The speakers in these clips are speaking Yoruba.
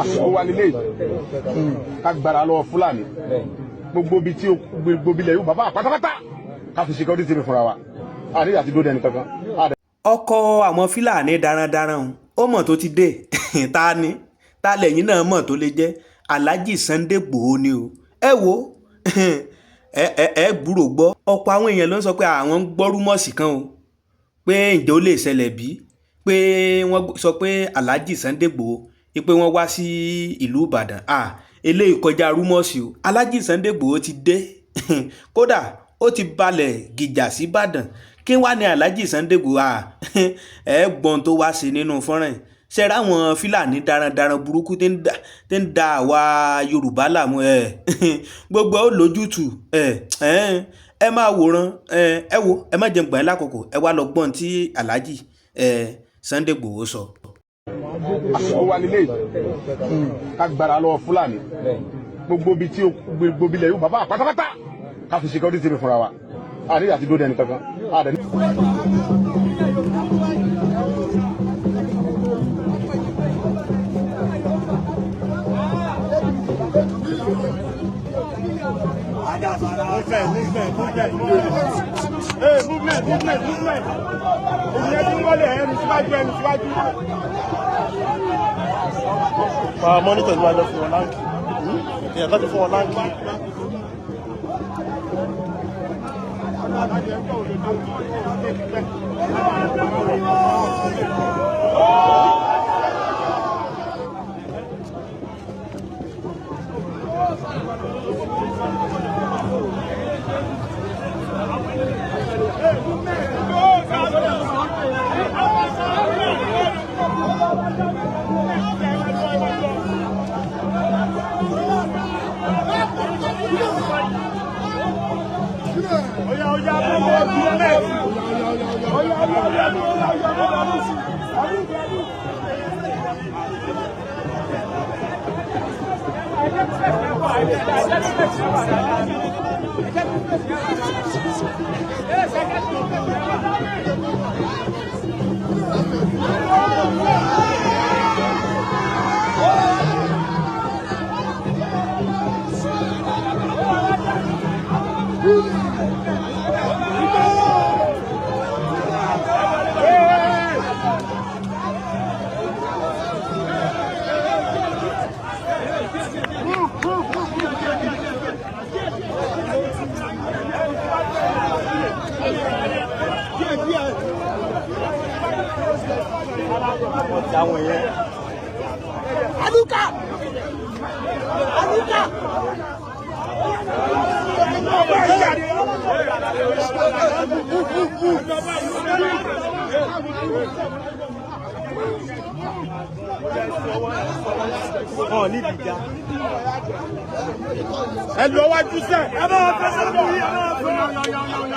Àsìkò wa nílé ká gbára lọ́wọ́ Fúlàní. Gbogbo ibi tí gbogbo ilẹ̀ yóò bàbá pátápátá ká fi security mi fúnra wa. Àdéhùn àti dóde ẹnì kankan. Ọkọ̀ àwọn Fúlàní darandaran ó mọ̀ tó ti dé. Ta ni ta lẹ́yìn náà mọ̀ tó lè jẹ́? Alhaji Sunday Igboho ni o. Ẹ wo, ẹ gbúrò gbọ́, ọ̀pọ̀ àwọn èèyàn ló ń sọ pé àwọn ń gbọ́ rumours kan o, pé ǹjẹ́ ó lè ṣẹlẹ̀ bí pé wọ́n sọ pé Alhaji Sunday Igboho pé wọ́n wá sí ìlú Ìbàdàn. Ah, eléyìí kọjá rumours o. Alhaji Sunday Igboho ti dé, kódà ó ti balẹ̀ gìjà sí Ìbàdàn. Kí wàá ní Alhaji Sunday Igboho? Ẹ gbọ́n tó wá sí nínú fọ́nrán yìí. Ṣe ráwọn Fúlàní darandaran burúkú tí ń da àwa Yorùbá láàmú ẹ, gbogbo ó lójútùú. Ẹ ẹ máa wòran, ẹ wo, ẹ má jẹun gbọ̀n lákòókò. Ẹ wá lọ gbọ́n tí Alhaji Sunday Igboho sọ. Àsìkò wa nílé ká gbára lọ́wọ́ Fúlàní. Gbogbo ibi tí gbogbo ilẹ̀ yóò bàbá pátápátá ká fi security mi fúnra wa. Àdéhùn àti dóde ẹnì kankan. Movement, movement, movement, movement. Hey, movement, movement, movement. Ìyẹn tí wọ́n lè ẹnu síwájú, ẹnu síwájú. Máa monitor ní wàá lọ fún wọn láǹkì. Èèyàn kan ti fún wọn láǹkì. Oya, oya, movement, movement. Oya, oya, oya, oya, oya, oya. Aluka! Aluka! Wọn ní ìdíjà. Ẹ lọ wájú sẹ́. Ẹ máa fẹsẹ̀ mú yìí, ẹ máa fẹsẹ̀.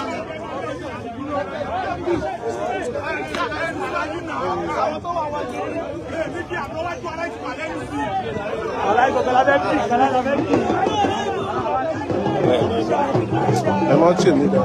Ẹ má tì mí dá.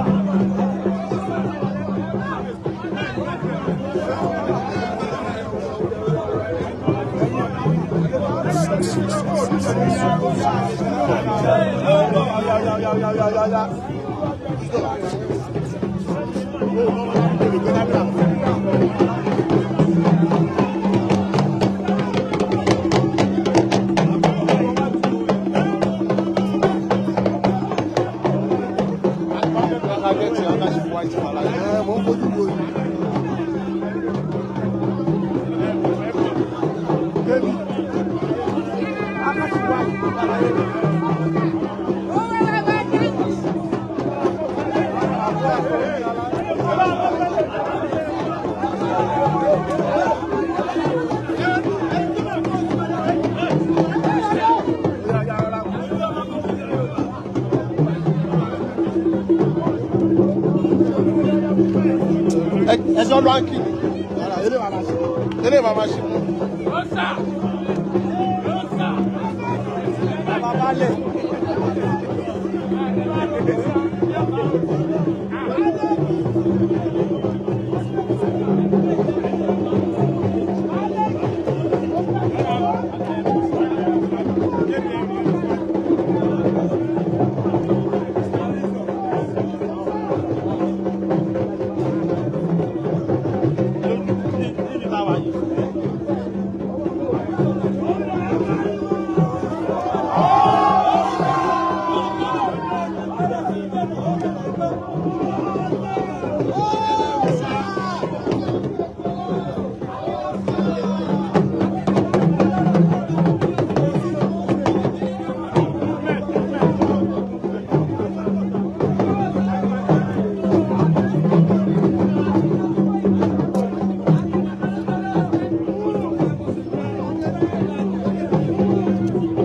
Ẹjọ́ ló ń kí ni. Eré màmá ṣe mú.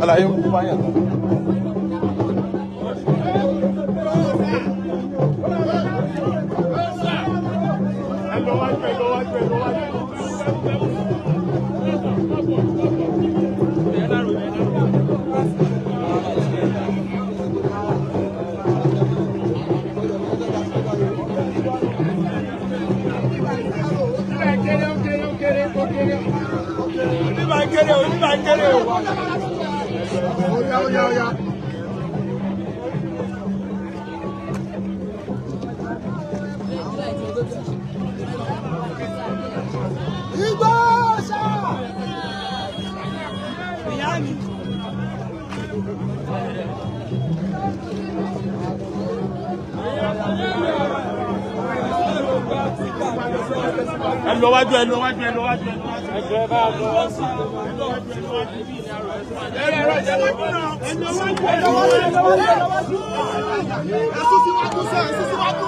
Àlàyé ń kú báyà tán. Ẹ lọ wájú, ẹ lọ wájú, ẹ lọ wájú, ẹ lọ wájú. Ẹ bá lọ wá sí. Ẹ lọ wájú, ẹ lọ wájú, ẹ lọ wájú, ẹ lọ wájú. Ẹ sún síwájú sẹ́, ẹ sún síwájú.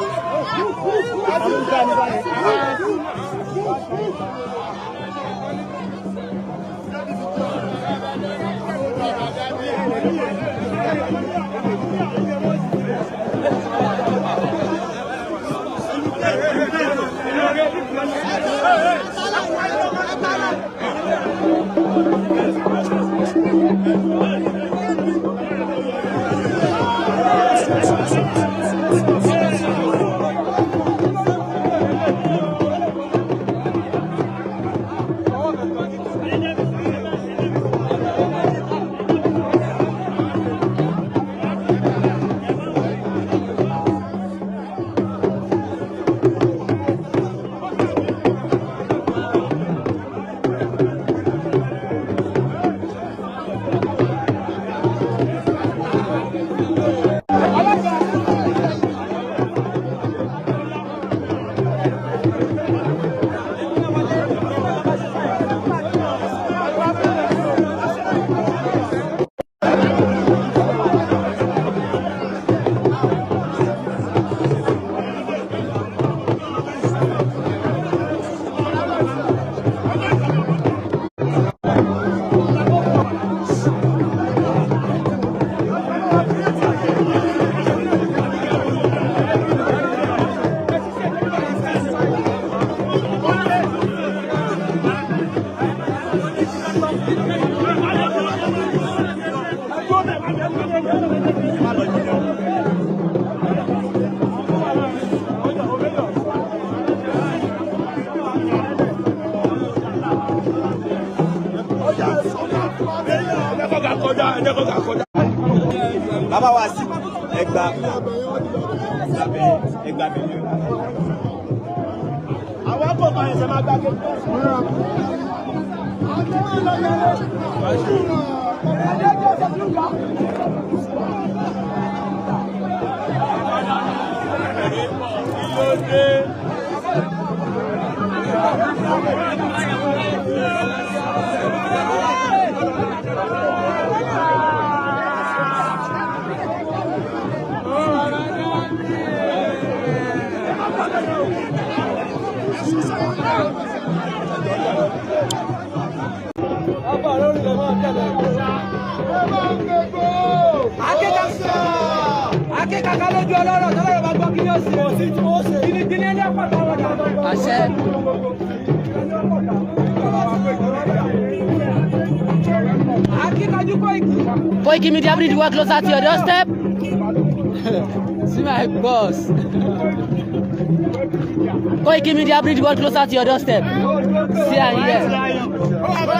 Bàbá wa sí ẹgbà ẹgbà mílíọ̀nù. Àwọn akọ̀ọ̀kan ẹ̀sẹ̀ máa gbàgbé. Akẹ́kọ̀ọ́ lójú ọlọ́rọ̀ tọ́lọ́rọ̀ bá gbọ́ kí ni ó ṣe kìnnìkìnnì ẹni ọ̀pọ̀ táwọn ọ̀dà. Àṣẹ. Akíkanjú Koiki. Koiki Media, bring the work closer to your doorstep. See my boss. Koiki Media, bring the world closer to your doorstep. See and hear.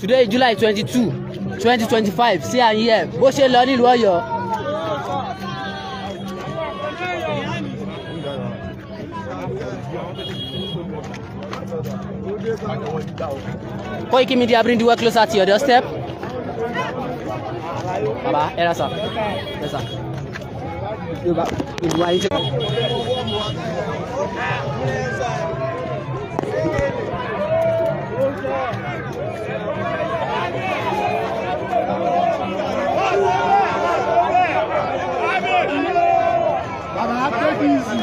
Today, July 22, 2025, see and hear. Bó ṣe lọ nílùú Ọ̀yọ́. Koiki Media, bring the world closer to your doorstep. Bàbá, ẹ ra sà. Ẹ sà. Yorùbá, ìlú ayé ti. Bàbá, take easy.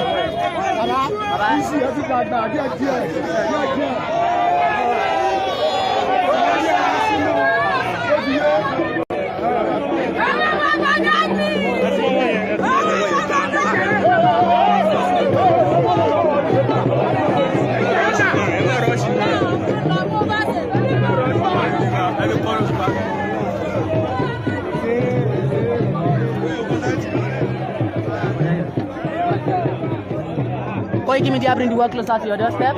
Bàbá, easy, ẹ ti dàgbà díẹ̀ díẹ̀ díẹ̀ díẹ̀. Koiki Media, bring the world closer to your doorstep.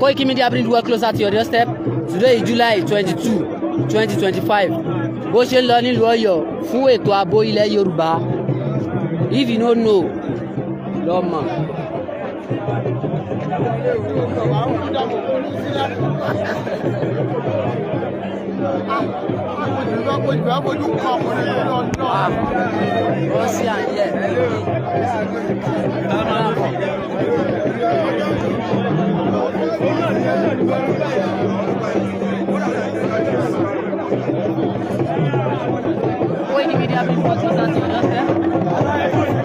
Koiki Media, bring the world closer to your doorstep. Today is July 22, 2025. Bó ṣe ń lọ nílùú Ọ̀yọ́ fún ètò ààbò ilẹ̀ Yorùbá. If you no know, lọ mọ̀. Wọ́n sí àyẹ̀. Koiki Media, bring the world closer to your doorstep.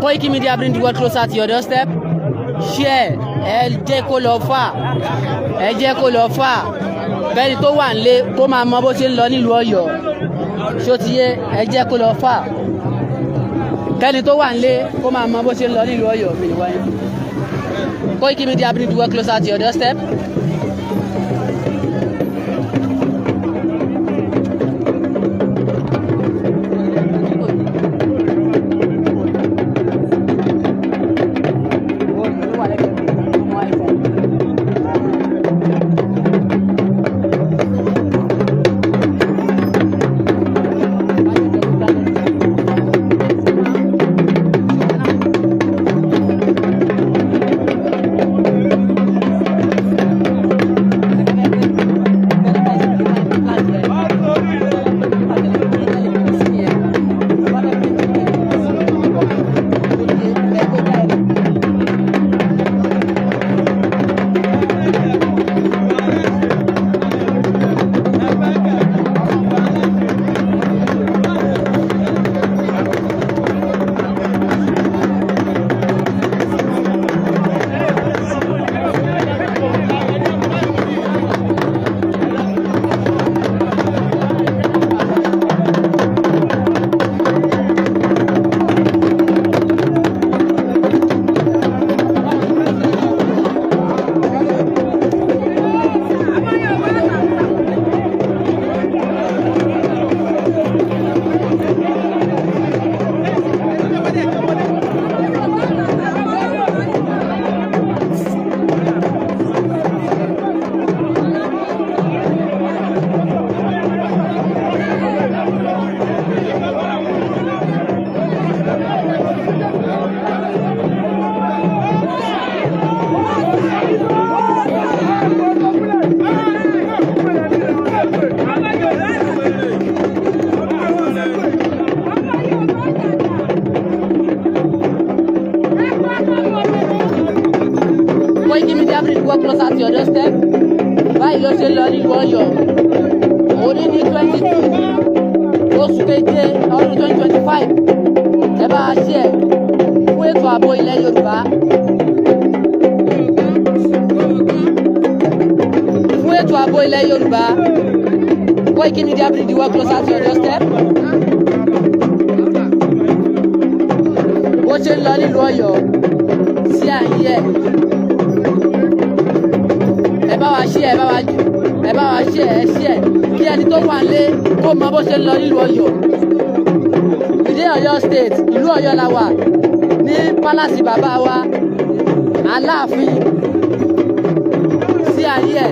Koiki Media, bring the world closer to your doorstep. Share, ẹ jẹ́ kó lọ fà, ẹ jẹ́ kó lọ fà. Bẹ́ẹ̀ni tó wà nílé kó máa mọ bó ṣe ń lọ nílùú Ọ̀yọ́. Ṣó ti yé? Ẹ jẹ́ kó lọ fà. Kẹ́ni tó wà nílé kó máa mọ bó ṣe ń lọ nílùú Ọ̀yọ́ mi ní wáyé. Koiki Media, bring the world closer to your doorstep. work closer to your doorstep. Báyìí ló ṣe lọ nílùú Ọ̀yọ́. Òní ní 22 oṣù keje ọdún 2025. Ẹ bá a ṣe ẹ̀ fún ètò ààbò ilẹ̀ Yorùbá. Fún ètò ààbò ilẹ̀ Yorùbá. Koiki Media bring the work closer to your doorstep. Bó ṣe ń lọ nílùú Ọ̀yọ́ sí àyè ẹ̀. Ẹ bá wa ṣe ẹ bá wa jù ẹ bá wa ṣe ẹ ṣe ẹ kí ẹni tó wà lé kó mọ bó ṣe ń lọ nílùú Ọ̀yọ́. Ìdí Ọ̀yọ́ state ìlú Ọ̀yọ́ la wà ní pálásì bàbá wa Aláàfin sí àyè ẹ̀.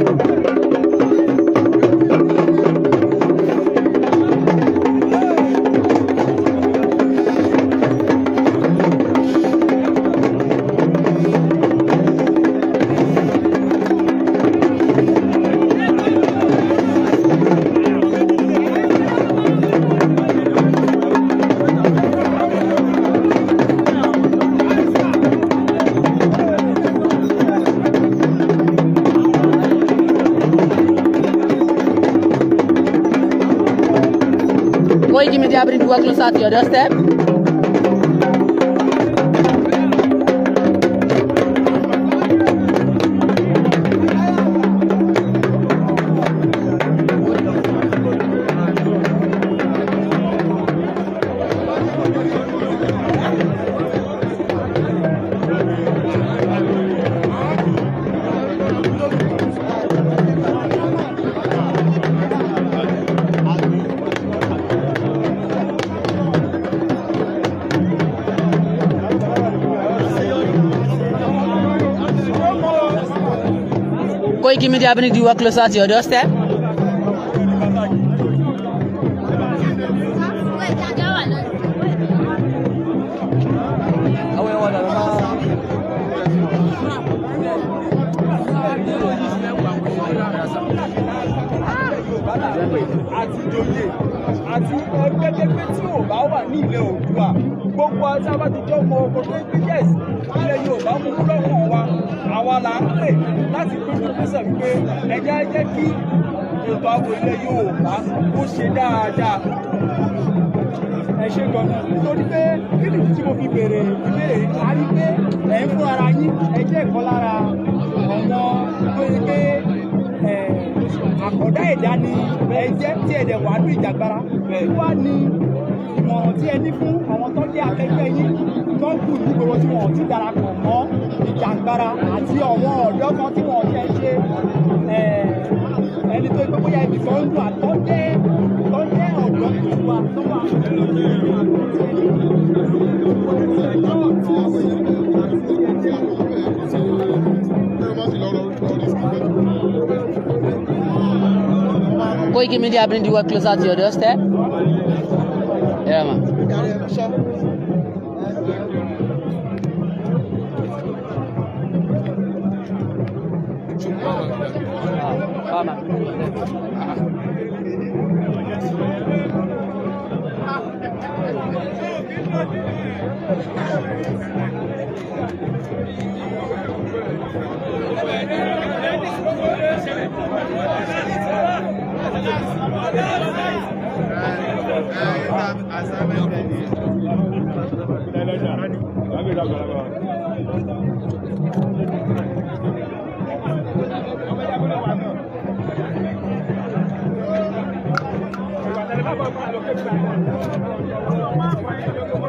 Koiki Media bring the work closer to your doorstep. Koiki Media bring the work closer to your doorstep. Àti ìjòyè àti ẹgbẹ́jẹgbẹ́ tí ò bá wà ní ilẹ̀ Oòduà gbogbo àti abájọjọ́ mọ ọkọ̀ tó ń gbé yẹ̀s ilẹ̀ Yorùbá mú lọ́kàn wa àwa là ń pè láti pín pípẹ́sẹ̀ wípé ẹ̀jẹ̀ á jẹ́ kí ètò ààbò ilẹ̀ Yorùbá ó ṣe dáadáa. Ẹ ṣe gan nítorí pé kí nìdí tí mo fi béèrè ìbéèrè a rí pé ẹ̀ ń fún ara yín ẹ jẹ́ ìkan lára ọ̀nà tó yẹ pé àkọ́dá ẹ̀dá ni ẹ jẹ́ tí ẹ̀dẹ̀ wà ní ìjàgbara kí wá ní ìmọ̀ràn tí ẹ ní fún àwọn tó jẹ́ akẹgbẹ́ yín tó ń kù nígboro tí wọn ò ti darapọ̀ mọ́ ìjàgbara àti àwọn ọ̀dọ́ kan tí wọn ò jẹ́ ṣe ẹni tó gbé bóyá ibì kan ń dùn àtọ́ jẹ́ tó jẹ́ ọ̀dọ́ tó wà tó wà. Koiki Media bring the work closer to your doorstep. Yeah, man.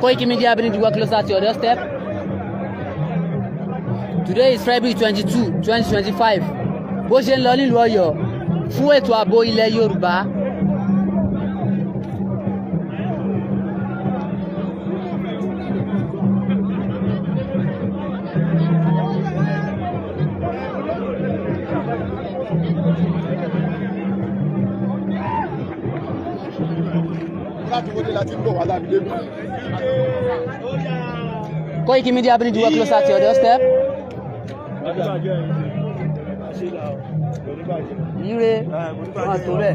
Koiki Media bring the work closer to your doorstep. Today is February 22, 2025. Bó ṣe ń lọ nílùú Ọ̀yọ́ fún ètò ààbò ilẹ̀ Yorùbá. Koiki Media bring the work closer to your doorstep. Ire, wọ́n tó bẹ́ẹ̀.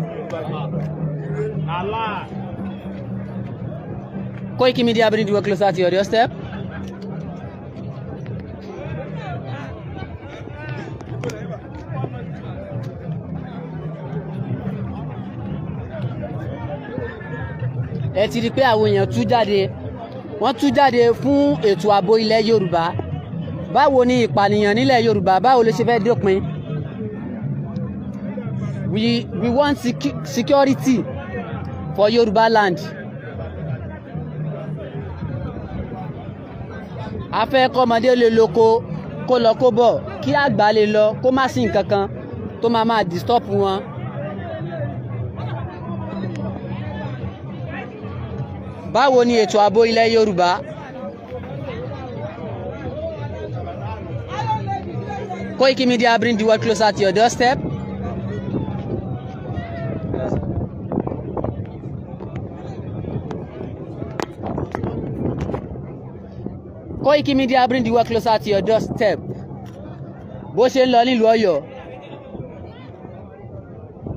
Koiki Media bring the work closer to your doorstep. Ẹ ti rí i pé àwọn èèyàn tú jáde, wọ́n tú jáde fún ètò ààbò ilẹ̀ Yorùbá. Báwo ni ìpànìyàn nílẹ̀ Yorùbá, báwo ló ṣe fẹ́ dópin? We want security for Yorùbá land. A fẹ́ kọ́mọdé lè lóko kó lọ kó bọ̀, kí àgbà lè lọ kó má sí nǹkan kan tó máa máa disturb wọn. Báwo ni ètò ààbò ilẹ̀ Yorùbá? Koiki Media bring the world closer to your doorstep. Koiki Media bring the world closer to your doorstep. Bó ṣe ń lọ nílùú Ọ̀yọ́,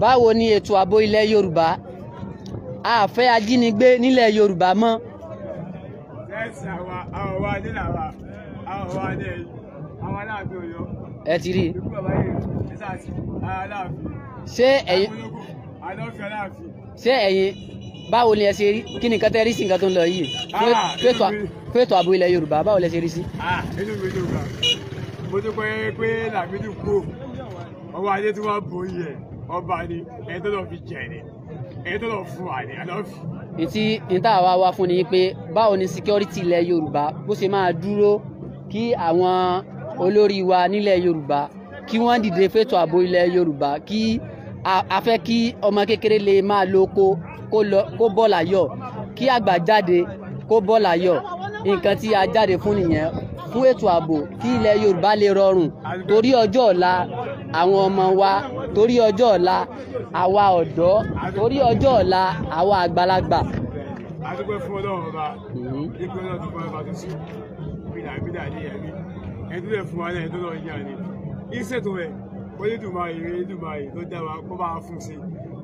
báwo ni ètò ààbò ilẹ̀ Yorùbá? A fẹ́ ajínigbé nílẹ̀ Yorùbá mọ́. Ẹ ti rí i. Ṣé ẹ̀yin báwo ni ẹ ṣe rí, kí ni nǹkan tẹ́ rí sí nǹkan tó ń lọ yìí fún ètò ààbò ilẹ̀ Yorùbá, báwo lẹ ṣe rí sí? Inú mi dùn gan. Mo dúpẹ́ pé Làmídì kú ọwọ́ adé tí wọ́n bò yẹ ọba ni ẹni tó lọ fi jẹ ni ẹni tó lọ fún wa ni àlọ́fì. Ntí níta wá wá fún ni pé báwo ni security ilẹ̀ Yorùbá bó ṣe máa dúró, kí àwọn olórí wa nílẹ̀ Yorùbá kí wọ́n dìde fétò ààbò ilẹ̀ Yorùbá, kí a fẹ́ kí ọmọ kékeré lè máa lọ oko kó lọ kó bọ̀ láyọ̀, kí àgbà jáde kó bọ̀ láyọ̀. Nǹkan tí a jáde fún nìyẹn, fún ètò ààbò kí ilẹ̀ Yorùbá lè rọrùn, torí ọjọ́ ọ̀la àwọn ọmọ wa, torí ọjọ́ ọ̀la àwa ọ̀dọ́, torí ọjọ́ ọ̀la àwa àgbàlagbà. A dúpẹ́ fún Ọlọ́run ọba nígbà náà tó fún ọba tó sùn bí Làmídì Adéyẹmí ẹni tó lè fún wa náà, ẹni tó lọ yàn ni iṣẹ́ tó rẹ̀ ó ní Dùmarè rẹ̀, Dùmarè tó dá wa kó bá a fún sí,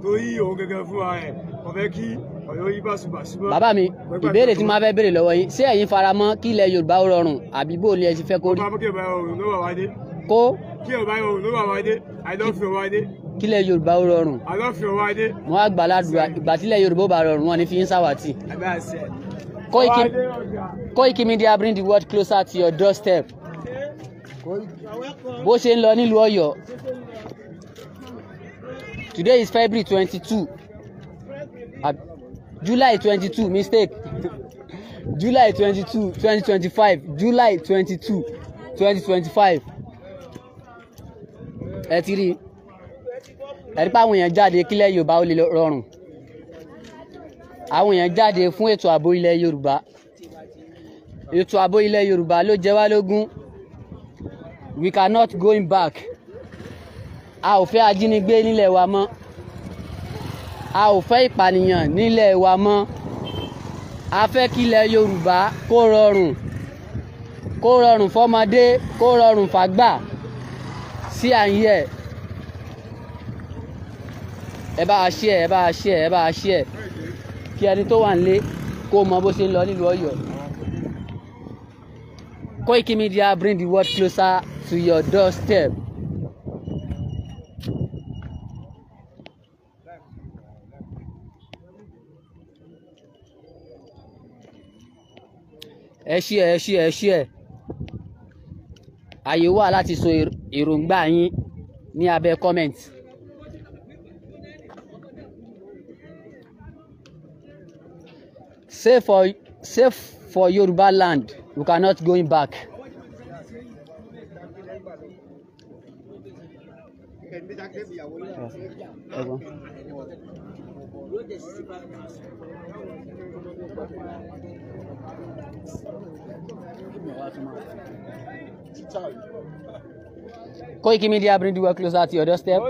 torí òun gẹ́gẹ́ fún wa rẹ̀ kò fẹ́ kí ọ̀yọ́ yí báṣubàṣu mọ́. Bàbá mi, ìbéèrè tí mo máa fẹ́ béèrè lọ́wọ́ yín, ṣé ẹ̀yin faramọ́ kí ilẹ̀ Yorùbá ó rọrùn, àbí bó ni ẹ ti fẹ́ kó rí? Ọba mú kí ọba ọrùn ló wà wá dé. Kó kí ọba ọrùn ló wà wá dé, àìlọ́fin wá dé. Kí ilẹ̀ Yorùbá ó rọrùn. Àìlọ́fin wá dé. Mo wá gbà ládùúrà, ìgbà tí ilẹ̀ Yorùbá ó bá rọrùn, wọn ní fi ń ṣàwátì. Koiki Media bring the world closer to your doorstep. Bó ṣe ń lọ nílùú Ọ̀yọ́. Today is February 22, July 22, mistake, July 22, 2025, July 22, 2025. Ẹ ti rí ẹ rí pé àwọn èèyàn jáde kílẹ̀ Yorùbá ó lè rọrùn. Àwọn èèyàn jáde fún ètò ààbò ilẹ̀ Yorùbá. Ètò ààbò ilẹ̀ Yorùbá ló jẹ wá lógún. We cannot going back. A ò fẹ́ ajínigbé nílẹ̀ wa mọ́, a ò fẹ́ ìpànìyàn nílẹ̀ wa mọ́. A fẹ́ kí ilẹ̀ Yorùbá kó rọrùn, kó rọrùn fọ́mọdé, kó rọrùn fàgbà sí à ń yẹ. Ẹ bá a share, ẹ bá a share, ẹ bá a share, kí ẹni tó wà nílé kó mọ bó ṣe ń lọ nílùú Ọ̀yọ́. Koiki Media bring the world closer to your doorstep. Ẹ share, ẹ share, ẹ share. Àyè wà láti sọ èròǹgbà yín ní abẹ́ comment. Save for Yoruba land, we cannot going back. Ẹ̀gbọ́n. Koiki Media bring the world closer to your doorstep.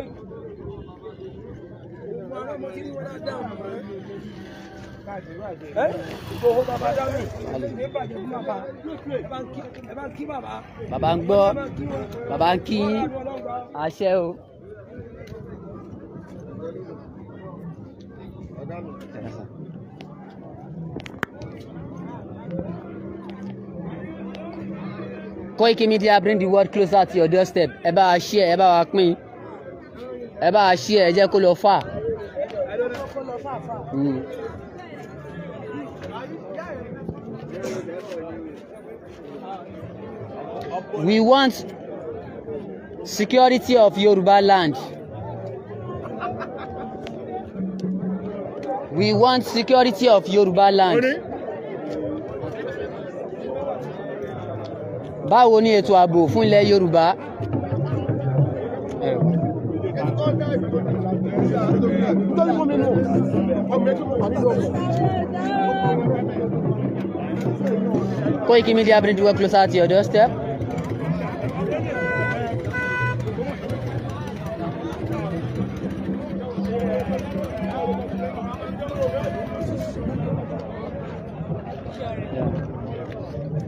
Ìgbòho bàbá dáhùn ní bàjẹ́ fún bàbá, ẹ bá ń kí bàbá. Bàbá ń gbọ́, bàbá ń kí yín, àṣẹ o. Koiki Media bring the world closer to your doorstep. Ẹ bá wa share, ẹ bá wa pín, ẹ bá wa share, ẹ jẹ́ kó lọ fà. We want security of Yoruba land. We want security of Yoruba land. Báwo ni ètò ààbò fún ilẹ̀ Yorùbá? Koiki Media bring the work closer to your doorstep.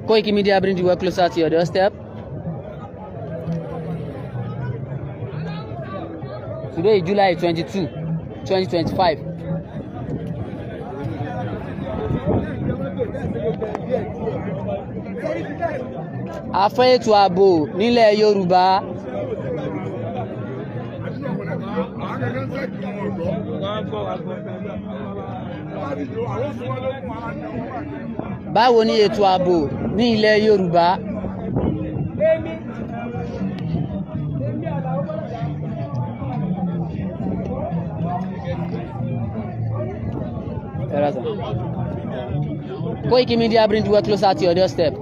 Koiki Media bring the work closer to your doorstep. Today is July 22, 2025. A fẹ́ ètò ààbò nílẹ̀ Yorùbá. Báwo ni ètò ààbò ní ilẹ̀ Yorùbá? Koiki Media bring the work closer to your doorstep.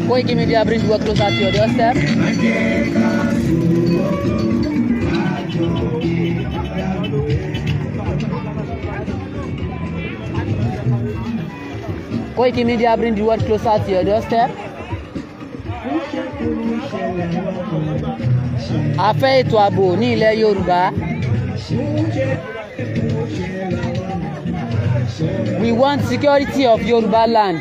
Koiki Media bring the work closer to your doorstep. Koiki Media bring the world closer to your doorstep. A fẹ́ ètò ààbò ní ilẹ̀ Yorùbá. We want security of Yoruba land.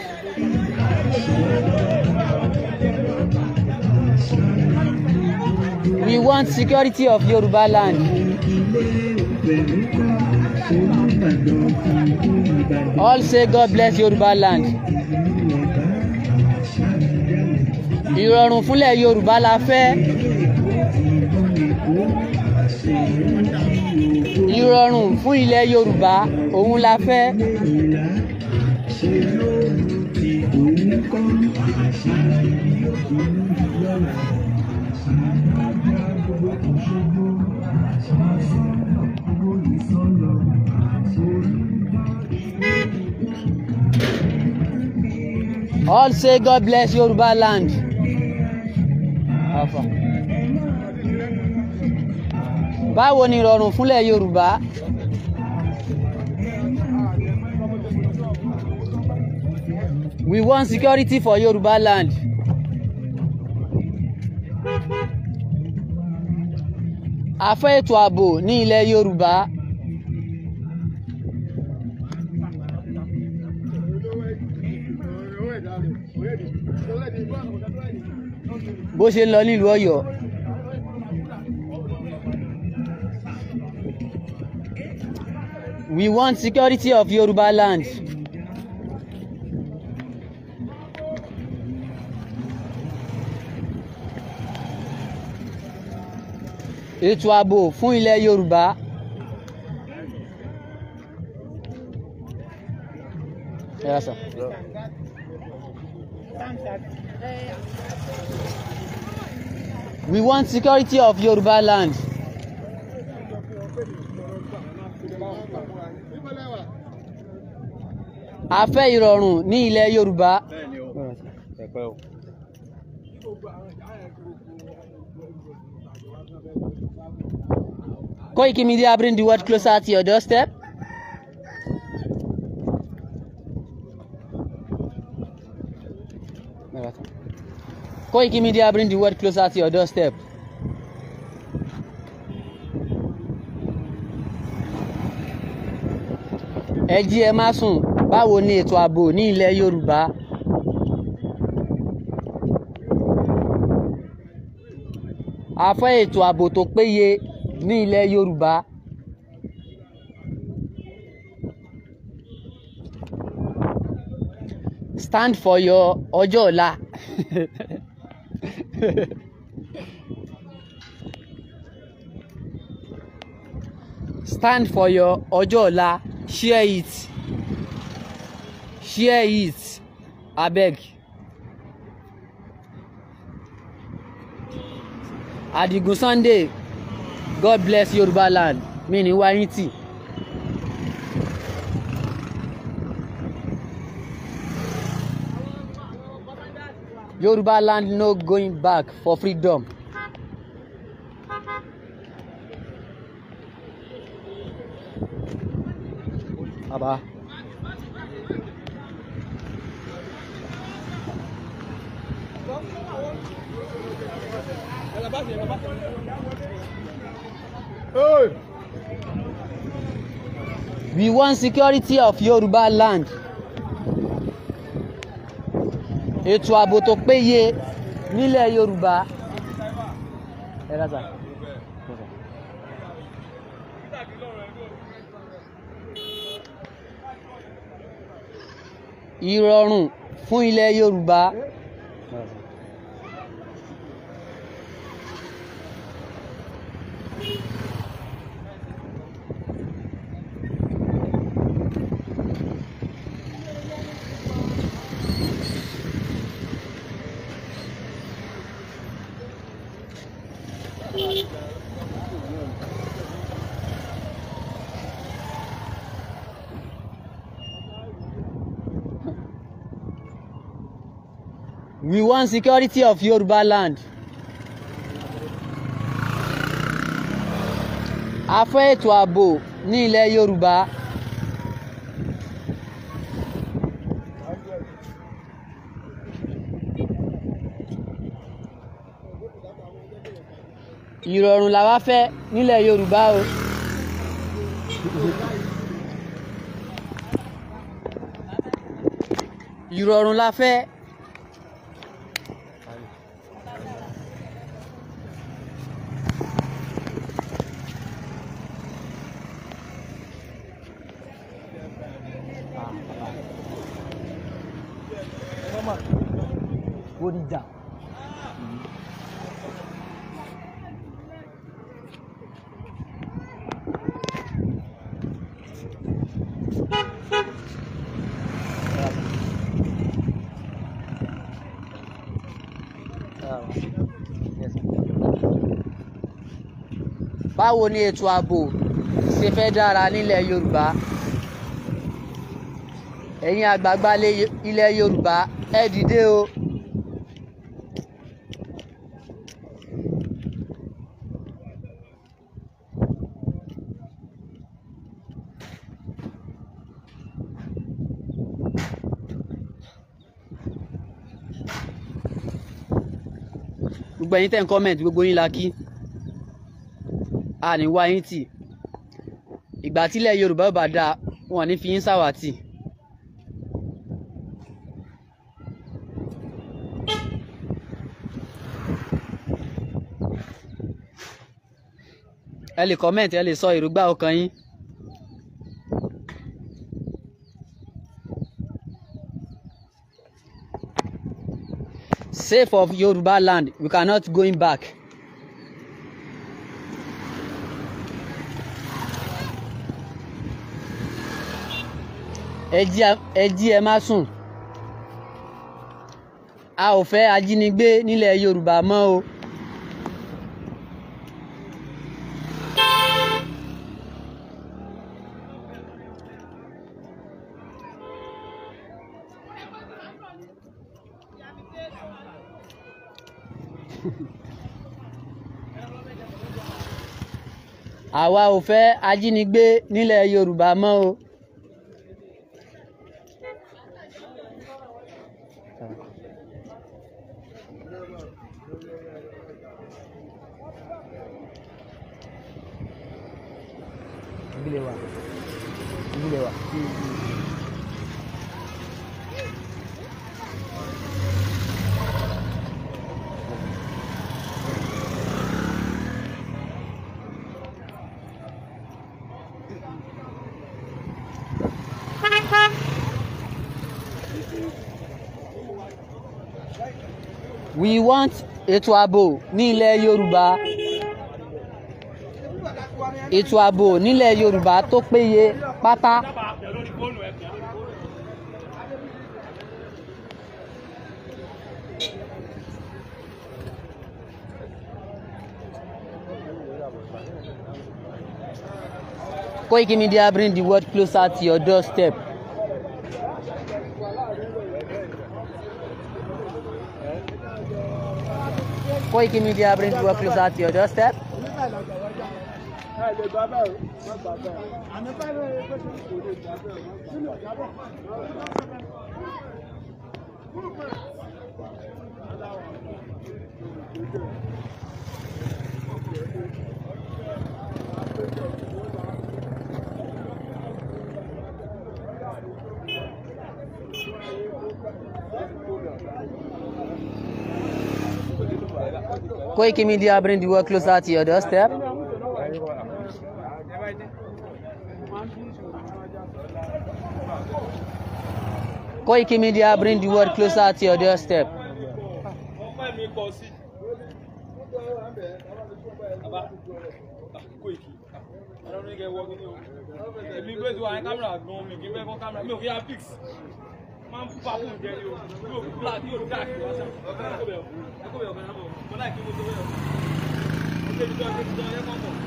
We want security of Yoruba land. All say God bless Yoruba land. Ìrọ̀rùn fúnlẹ̀ Yorùbá la fẹ́. Ìrọ̀rùn fún ilẹ̀ Yorùbá òun la fẹ́. All say God bless Yoruba land. Báwo ni ìrọ̀rùn fúnlẹ̀ Yorùbá? We want security for Yoruba land. A fẹ́ ètò ààbò ní ilẹ̀ Yorùbá. Bó ṣe ń lọ nílùú Ọ̀yọ́. We want security of Yoruba land. Ètò ààbò fún ilẹ̀ Yorùbá. Yes, sir. We want security of Yoruba land. A fẹ́ ìrọ̀rùn ní ilẹ̀ Yorùbá. Koiki Media bring the world closer to your doorstep. Koiki Media bring the world closer to your doorstep. Ẹ jí ẹ má sùn, báwo ni ètò ààbò ní ilẹ̀ Yorùbá? A fẹ́ ètò ààbò tó péye ní ilẹ̀ Yorùbá. Stand for your ọjọ́ ọ̀la. Stand for your ọjọ́ ọ̀la. Share it, share it, abeg. Adigun Sunday, God bless Yoruba land. Mi ní wáyé tì. Yoruba land no going back for freedom. Baba. We want security of Yoruba land. Ètò ààbò tó péye nílẹ̀ Yorùbá. Ẹ rà sà. Ìrọ̀rùn fún ilẹ̀ Yorùbá. We want security of Yoruba land. A fẹ́ ètò ààbò ní ilẹ̀ Yorùbá. Ìrọ̀rùn làwa fẹ́ nílẹ̀ Yorùbá o. Ìrọ̀rùn la fẹ́. Bódìjà. Báwo ni ètò ààbò ṣe fẹ́ dára nílẹ̀ Yorùbá? Ẹ̀yin àgbààgbà ilẹ̀ Yorùbá, ẹ dìde o. Gbogbo ẹ̀yin tẹ́ ń comment, gbogbo yín la kí. A ní wá yín tì. Ìgbà tílẹ̀ Yorùbá ò bá dáa, wọn ò ní fi yín ṣàwátì. Ẹ lè comment, ẹ lè sọ èròǹgbà ọkàn yín. Safe of Yoruba land, we cannot going back. Ẹ jí ẹ má sùn. A ò fẹ́ ajínigbé nílẹ̀ Yorùbá mọ́ o. Àwa ò fẹ́ ajínigbé nílẹ̀ Yorùbá mọ́ o. We want Ètò ààbò ní ilẹ̀ Yorùbá, ètò ààbò nílẹ̀ Yorùbá tó péye pátá. Koiki Media bring the world closer to your doorstep. Koiki Media bring the world closer to your doorstep. Koiki Media bring the world closer to your doorstep. Koiki Media bring the world closer to your doorstep.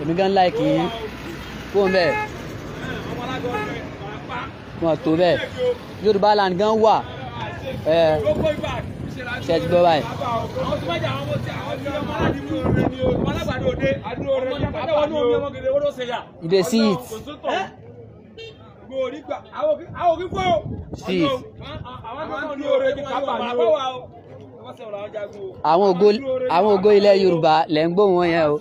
Èmi gan láìkì yín kó ń bẹ́ẹ̀ wọn tó bẹ́ẹ̀ Yorùbá land gan wà ẹ ṣe ti gbọ́ báyìí. You dey see it. See it. Àwọn ògo ilẹ̀ Yorùbá lẹ̀ ń gbóhùn wọn yẹn o.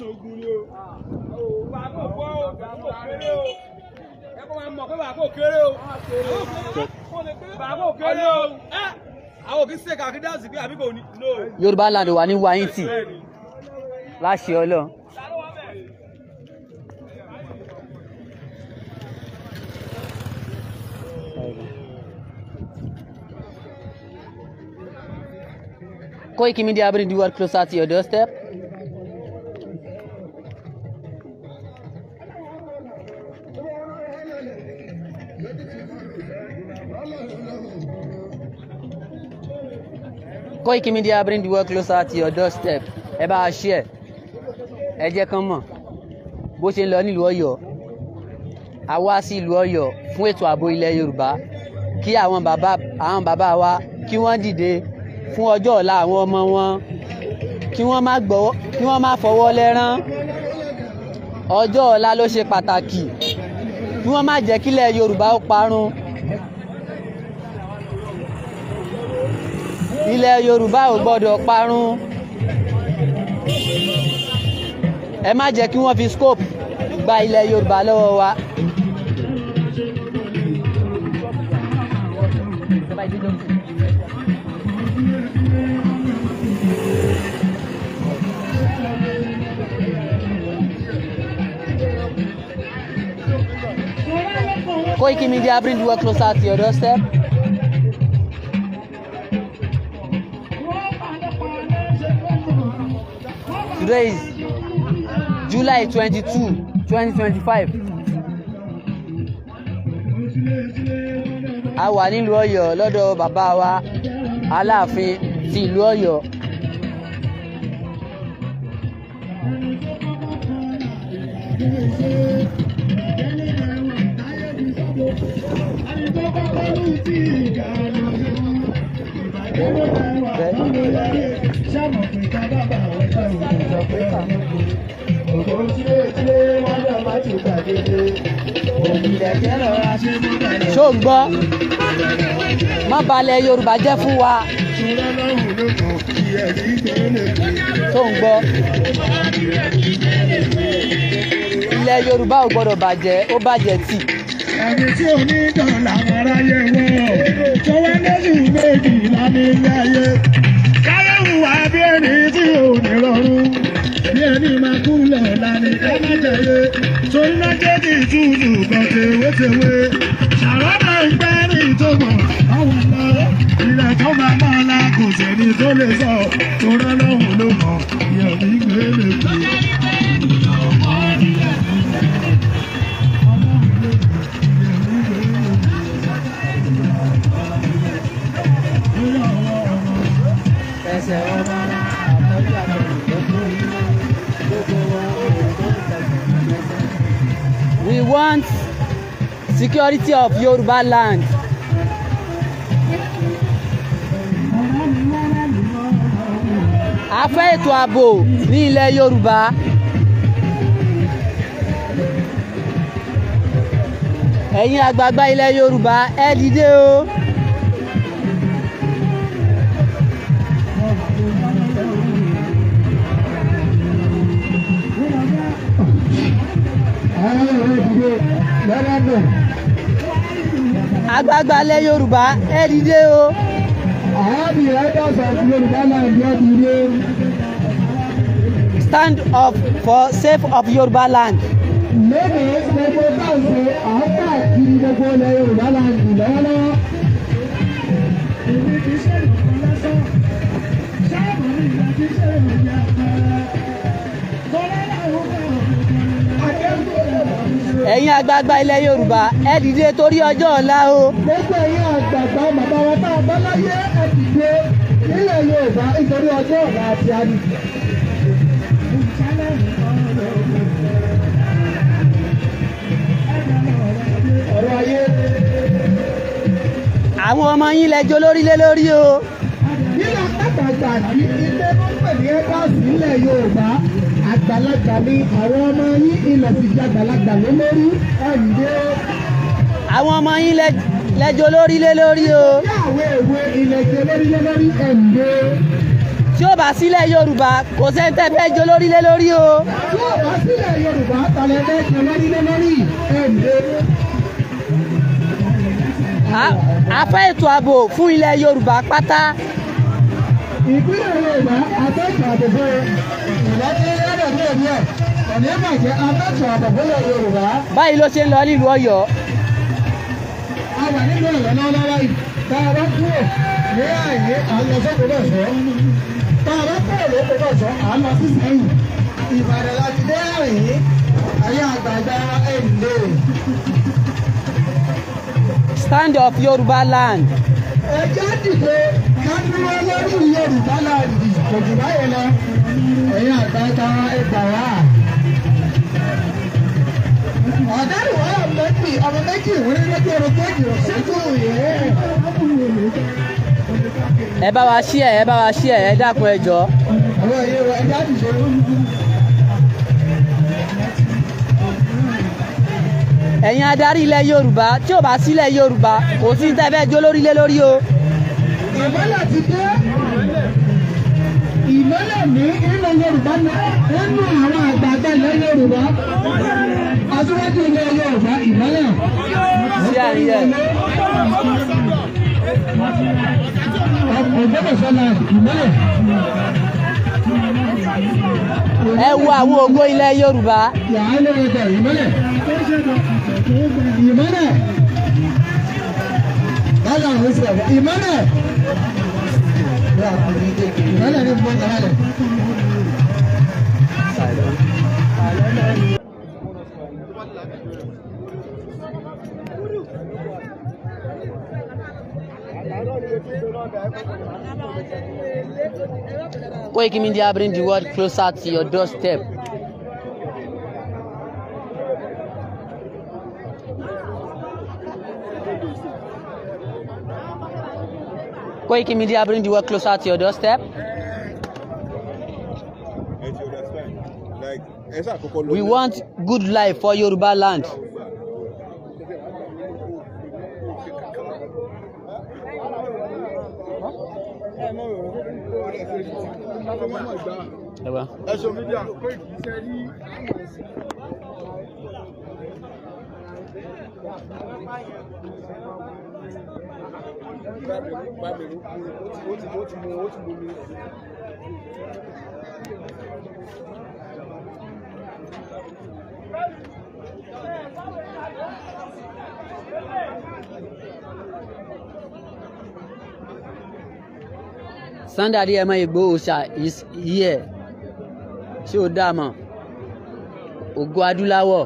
Yorùbá land wà ní wáyìntì láṣẹ Ọlọ́run. Koiki Media bring the world closer to your doorstep. Koiki Media bring the world closer to your doorstep. Ẹ bá a share, ẹ jẹ́ kán mọ̀ bó ṣe ń lọ nílùú Ọ̀yọ́. A wá sí ìlú Ọ̀yọ́ fún ètò ààbò ilẹ̀ Yorùbá, kí àwọn bàbá wa kí wọ́n dìde fún ọjọ́ ọ̀la àwọn ọmọ wọn, kí wọ́n má fọwọ́ lẹ́rán. Ọjọ́ ọ̀la ló ṣe pàtàkì, kí wọ́n má jẹ́ kílẹ̀ Yorùbá ó parun. Ilẹ̀ Yorùbá ò gbọ́dọ̀ parun. Ẹ má jẹ́ kí wọ́n fi scope gba ilẹ̀ Yorùbá lọ́wọ́ wa. Koiki Media bring the world closer to your doorstep. Today is July 22, 2025. A wà nílùú Ọ̀yọ́ lọ́dọ̀ bàbá wa Aláàfin ti ìlú Ọ̀yọ́. Ṣó ń gbọ́? Má balẹ̀ Yorùbá jẹ́ fún wa. Ṣó ń gbọ́? Ilẹ̀ Yorùbá ò gbọ́dọ̀ bàjẹ́, ó bàjẹ́ tì. Ẹni tí ò ní dọ̀là aráyé wọ̀ tó wá lóṣù méjìlá nílé ayé. Káyọ̀wù wá bí ẹni tí ò ní rọrùn, bí ẹni máa kú lọ́la ní ká má jẹyé. Torí náà jẹ́ kí ìtútù kan tewétewé. Ṣàròdà ń gbẹ́ ní ìtòmọ̀ àwọn ọ̀la ilẹ̀ Ilẹ̀ tó máa mọ́ ọ́lá kò sẹ́ni tó lè sọ, tó rán lọ́hùn ló mọ̀, ìyẹ̀mí gbélé kú. Ẹsẹ̀ wọn bá àtọ́jú àtọ̀yìn tó kú gbogbo wọn tó ń tẹ̀sán. We want security of Yoruba land. A fẹ́ ètò ààbò ní ilẹ̀ Yorùbá. Ẹ̀yin àgbààgbà ilẹ̀ Yorùbá, ẹ dìde o. Àgbààgbà ilẹ̀ Yorùbá, ẹ dìde o. Stand up for safe of Yoruba land. Lónìí gbogbo báńkì à ń káàkiri gbogbo ilẹ̀ Yorùbá land lọ́wọ́lọ́wọ́. Ẹ̀yin àgbààgbà ilẹ̀ Yorùbá, ẹ dìde torí ọjọ́ ọ̀la o. Gbogbo ẹ̀yin àgbààgbà bàbá wa tá a bá láyé, ẹ dìde nílẹ̀ Yorùbá nítorí ọjọ́ ọ̀la àti àná. Ọ̀rọ̀ ayé. Àwọn ọmọ yín lẹ́jọ́ lórí lé lórí o. Nílẹ̀ pàtàkì àti ilé tó ń pè ní ẹ́dásì nílẹ̀ Yorùbá, àgbàlagbà ni àwọn ọmọ yín, ilẹ̀ sì jẹ́ àgbàlagbà lé lórí, ẹ dìde. Àwọn ọmọ yín lẹ́jọ́ lórí lé lórí o. Ní àwọn èwe ilẹ̀ jẹ́ lórí lé lórí, ẹ dìde. Tí ó bá sílẹ̀ Yorùbá, kò sẹ́ni tẹ́ fẹ́ jọ lórí lé lórí o. Tí ó bá sílẹ̀ Yorùbá, tàlẹ́ fẹ́ jẹ lórí lé lórí, ẹ dìde. A fẹ́ ètò ààbò fún ilẹ̀ Yorùbá pátá. Ìpínlẹ̀ Yorùbá afẹ́tò ààbò fún ìlọ́dún lọ́dọ̀ ní òní ẹ̀ òní bàjẹ́ afẹ́tò ààbò fún ilẹ̀ Yorùbá. Báyìí ló ṣe ń lọ nílùú Ọ̀yọ́. A wà nínú Ọ̀yọ́ lọ́wọ́lọ́wọ́ yìí. Tá a bá kúrò ní àyè, à ń lọ sókòlóṣọ́. Tá a bá kúrò lókòlóṣọ́, à ń lọ sí Ìsẹ́yìn. Ìbàdàn láti dé àyè, ayé àgbààgbà ẹ̀ ń lè. Stand up Yoruba land. Ẹ jẹ́ dìde ká dúró lórí Yorùbá land, kò jù báyìí lọ. Ẹ̀yin àgbààgbà, ẹ gbà wá. Ọ̀dẹ́rù wà mẹ́tì ọmọ méjì ìwúrí lójú orun kéjì òṣèlú yẹn. Ẹ bá wa share, ẹ bá wa share, ẹ dákun, ẹ jọ̀ọ́. Àwọn èyí wa, ẹ jẹ́ dìde. Ẹ̀yin adarí ilẹ̀ Yorùbá, tí ò bá sílẹ̀ Yorùbá, kò sí tẹ́ fẹ́ jó lórí lé lórí o. Ìmọ́lẹ̀ ti dé. Ìmọ́lẹ̀ ní ilẹ̀ Yorùbá ní nínú àwọn àgbààgbà ilẹ̀ Yorùbá. Aṣíwájú ilẹ̀ Yorùbá, ìmọ́lẹ̀. Share here. Ògbómọ̀ṣọ́ land, ìmọ́lẹ̀. Ẹ wo àwọn ògo ilẹ̀ Yorùbá. Yàrá lórí ẹ̀dẹ̀, ìmọ́lẹ̀. Ìmọ́lẹ̀. Báyọ̀ àwọn oṣù ẹ̀fọ́. Ìmọ́lẹ̀. Ìmọ́lẹ̀ ní gbọ́dọ̀ rẹ̀. Koiki Media bring the world closer to your doorstep. Koiki Media bring the world closer to your doorstep. Ẹ ti understand, like, ẹ ṣáà kọ́kọ́ lọ. We want good life for Yoruba land. Ẹ ṣe media. Ó ti mú mi. Sunday Adéyẹmọ Ìgbòho Òòṣà is here. Ṣé o dá a mọ̀? Ògo Adúláwọ̀.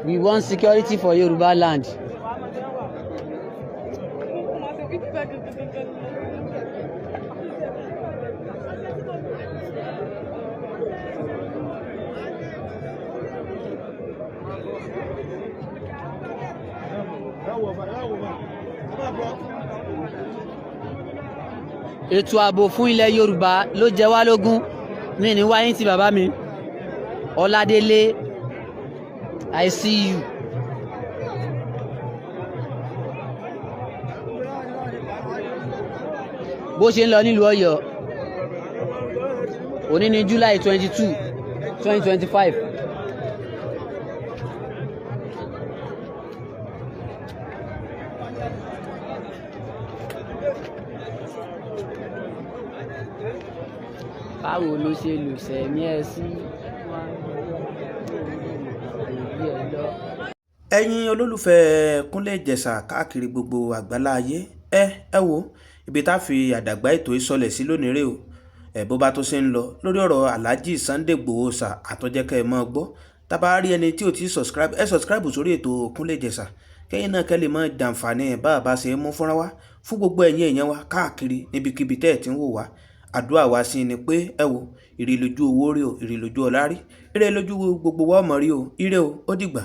We want security for Yoruba land. Ètò ààbò fún ilẹ̀ Yorùbá ló jẹ wá lógún. Mi ní wáyé tí bàbá mi Ọládélé, I see you. Bó ṣe ń lọ nílùú Ọ̀yọ́, òní ní July 22, 2025. Báwo ló ṣe lù sẹ̀mí ẹ sí èyí ẹ lọ. Ẹ̀yin olólùfẹ́ Kúnlé Ìjẹ̀ṣà káàkiri gbogbo àgbálá ayé, ẹ wo ibi tá a fi àdàgbà ètò ìsọlẹ̀ sí lónìí rè o. Ẹ bó bá tó ṣe ń lọ lórí ọ̀rọ̀ Alhaji Sunday Igboho ṣà àtọ́jẹ́kẹ́ ẹ mọ́ gbọ́. Tá bá rí ẹni tí ò ti subscribe, ẹ subscribe sórí ètò Kúnlé Ìjẹ̀ṣà, kẹ́yìn náà kẹ́ lè mọ́ jàǹfààní bá a bá ṣe é mú fúnra wa fún gbogbo ẹ̀yin èèyàn wa káàkiri níbikíbi tẹ́ ẹ̀ ti ń wò wá. Àdúrà wa sí ni pé, ẹ wo, ire lójú owó rí o, ire lójú ọlá rí, ire lójú gbogbo wa ọmọ rí o. Ire o, ó dìgbà.